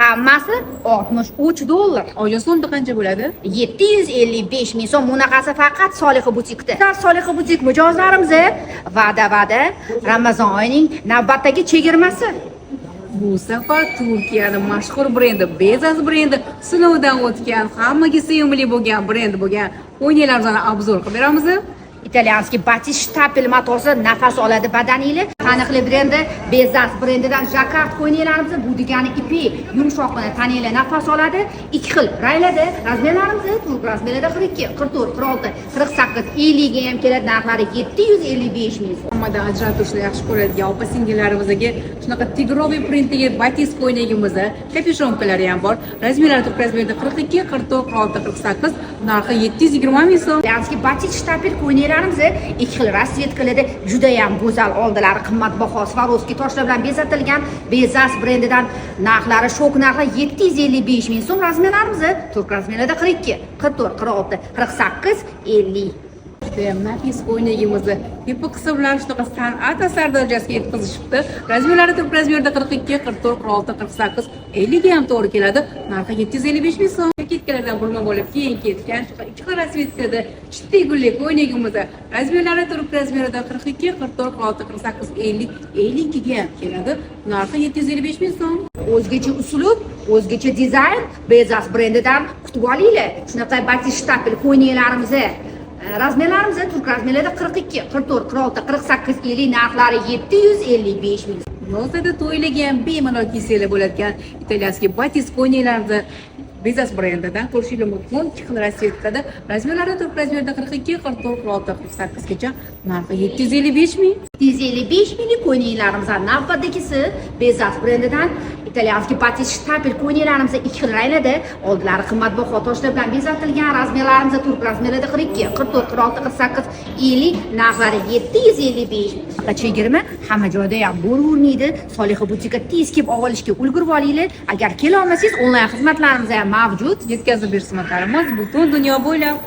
Hammasi $63. Oyijon, so'mda qancha bo'ladi? 755 ming so'm. Bunaqasi faqat Solixa butikda. Solixa butik mijozlarimiz, va'da, va'da, Ramazon oyining navbatdagi chegirmasi. Bu safar Turkiyani mashhur brendi Bezas brendi sinovdan o'tgan, hammaga sevimli bo'lgan brend bo'lgan ko'ylaklarimizni обзор qilib beramiz. Итальянский батист штапель matosi nafas oladi badaninglar. Taniqli brendi Bezas brendidan jakard ko'ylaklarimiz, bu degani ipek, yumshoqqina, tananglar nafas oladi. Ikki xil ranglarda, размер larimiz turk размер larda 42, 44, 46, 48, 50 ga ham keladi, narxlari 755 ming so'm. Hammadan ajralib turishni yaxshi ko'radigan opa singillarimizga shunaqa тигровый printdagi батист ko'ylagimiz, капюшонка lari ham bor. Размер lari turk размер ida 42, 44, 46, 48, narxi 720 ming so'm. Итальянский батист штапель ko'ylaklarimiz ikki xil расцветка larda, judayam go'zal, oldilari qimmatbaho Swarovski toshlar bilan bezatilgan Bezas brendidan, narxlari shok narxi 755 ming so'm, размер larimiz turk размер larda 42, 44, 46, 48, 50. Judayam nafis ko'ylagimizni tepa qismi bilan shunaqa san'at asari darajasiga yetkazishibdi. Размер lari turk размер da 42, 44, 46, 48, 50 ga ham to'g'ri keladi. Narxi 755 ming so'm. Ketkalardan burma bo'lib keyin ketgan shunaqa ikki xil расцветка da chittik gulli ko'ylagimiz. Размер lari turk размер ida 42, 44, 46, 48, 50, 52 ga ham keladi. Narxi 755 ming so'm. O'zgacha uslub, o'zgacha dizayn Bezas brendidan kutib olinglar. Shunaqa батист штапель ko'ylaklarimiz, размер larimiz turk размер larda 42, 44, 46, 48, 50, narxlari 755 ming. Yozda to'ylarga ham bemalol kiysanglar bo'ladigan итальянский батист ko'ylaklarni Bezas brendidan ko'rishingiz mumkin. Ikki xil расцветка da. Размер lari turk размер da 42, 44, 46, 48 gacha. Narxi 755 ming. 755 minglik ko'ylaklarimiz navbatdagisi Bezas brendidan итальянский батист штапель ko'ylaklarimiz ikki xil ranglarda, oldilari qimmatbaho toshlar bilan bezatilgan, размер larimiz turk размер larda 42, 44, 46, 48, 50, narxlari 755. Chegirma hamma joyda ham bo'lavermaydi. Solixa butikka tez kelib olishga ulgurib olinglar. Agar kela olmasangiz, onlayn xizmatlarimiz ham mavjud. Yetkazib berish xizmatlarimiz butun dunyo bo'ylab.